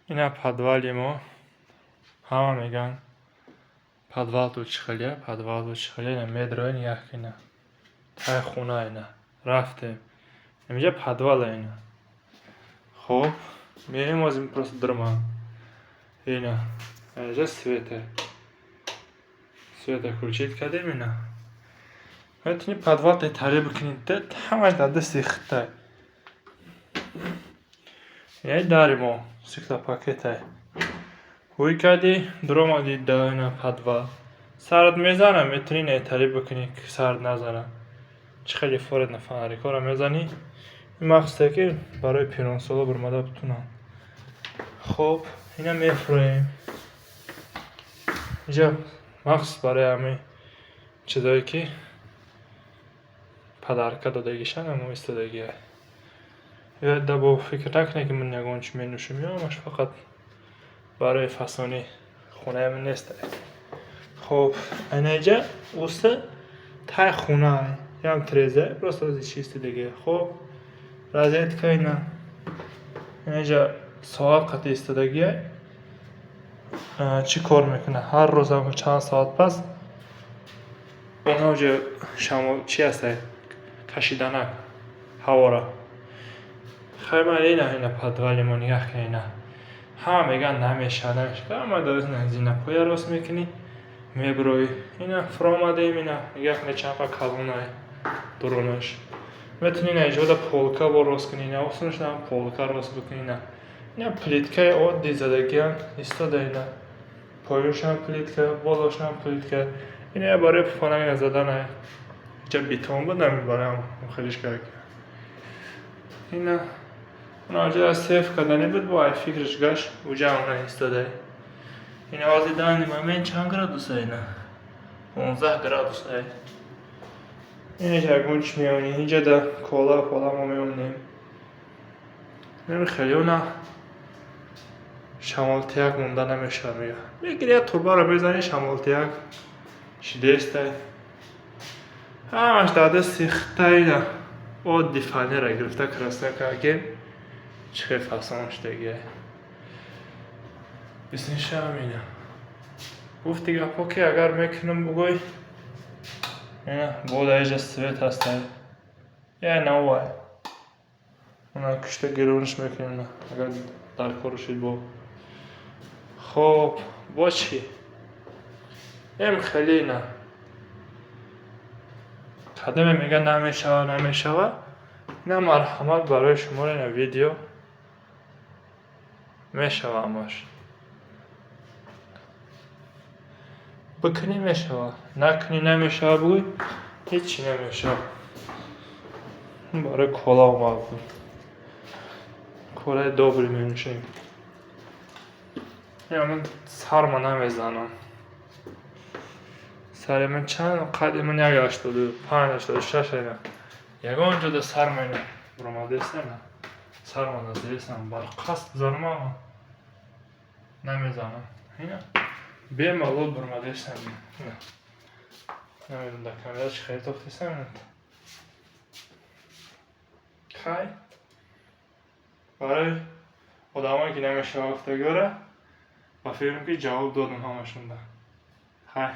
Ина подвали мо. Ҳама мегӯянд, подвалту чӣ хелия, подвалту чӣ хелия. Ина медроен, як ина таи хона, ина рафтем, инҷа подвала ина. Хоб, меоем, озим просто дурма. Ина инҷа света, света включить кардем. Ина метавонӣ подвал таҳрир бикунӣ, ҳамаш дар дасти худтай. Яи дари мо стеклопакетай, ҳӯй кардӣ, дуромадӣ ина подвал. Сард мезана, метавонӣ нетарӣ бикунӣ, ки сард назана. Чӣ хеле форед на, фонарикҳоро мезанӣ. Ин махсусе, ки барои пиронсоло биромада битунанд. Хоб, ина мефурӯем инҷа, махсус барои ҳамин чизое, ки подарка додагишан, ҳамо истодагия. Да бо фикр накунед, ки ман ягон чӣ менӯшам, ё ҳамаш фақат барои фасонӣ хонаи ман нест. Хоб, анаҷа уста тай хона ям треза, просто чисти дига. Хоб, розетка ина, инаҷа соат қати истодагия. Чӣ кор мекунад? Ҳар рӯз чанд соат пас онаҷа шамол чи ҳаста, кашиданак ҳавора. Хай, ман ина подвали мо нигаҳ кунед. Ина ҳама мегӯянд, намешавад, намешавад. Ама зинапоя рост мекунӣ, мебироӣ. Ина фуромадем, ина нигаҳ кунед, чанд қа калонай дурунаш. Метавонӣ ина иҷода полка бо рост кунӣ, ина осон шуда, полка рост бикунӣ. Ина плиткаи оддӣ задагиам истода, ина поёншам плитка, болошам плитка. Ина барои фонарик задан инҷа бетон буд, намебарам хелиш кард. Ина унаҷа сейф кардани буд, бо ай фикраш гашт, уҷа она истода. Ина ҳозир данный момент чанд градуса? Ина 15 градуса. Инаҷа ягон чӣ меёнӣ, инҷа да кола пола мо меонем. Неми хеле она шамолтияк монда намешавад, мега. Мегири, як турбаро мезанӣ, шамолтияк шидестай. Ҳамаш дар дасти худтай. Оддӣ фанера гирифта, краска кардем, чӣ хел фасон шудагия. Биснишам ина. Гуфти гапҳо, ки агар мекунам бугӯй, ина бо дар инҷа свет ҳастай. Я навай. Она кишта гирониш мекунем, агар дар кор шуд бо. Хоб, бо чӣ? Эм хеле ина. Кадоме мега намешава, намешава? Ина марҳамат, барои шумо ина видео мешава ҳамаш. Бикунӣ, мешава, накунӣ, намешава бугӯй, ҳеччи намешава. Барои кола омад буд. Колаи добрый менӯшем. Я ман сарма намезанам. Сари ман чанд, қадди ман 1,85, 86 ина. Ягон ҷода сарма ина буромадеста, ина. Сарма назирестам, бар қасд бизанам, ама намезанам. Ина бемалол буромадестам. Ина. Намедонам, дар камера чӣ хеле тофтестам. Хай. Барои одамое, ки намешава гуфтагиёра, ба фикрам, ки ҷавоб додам ҳамашонда. Хай.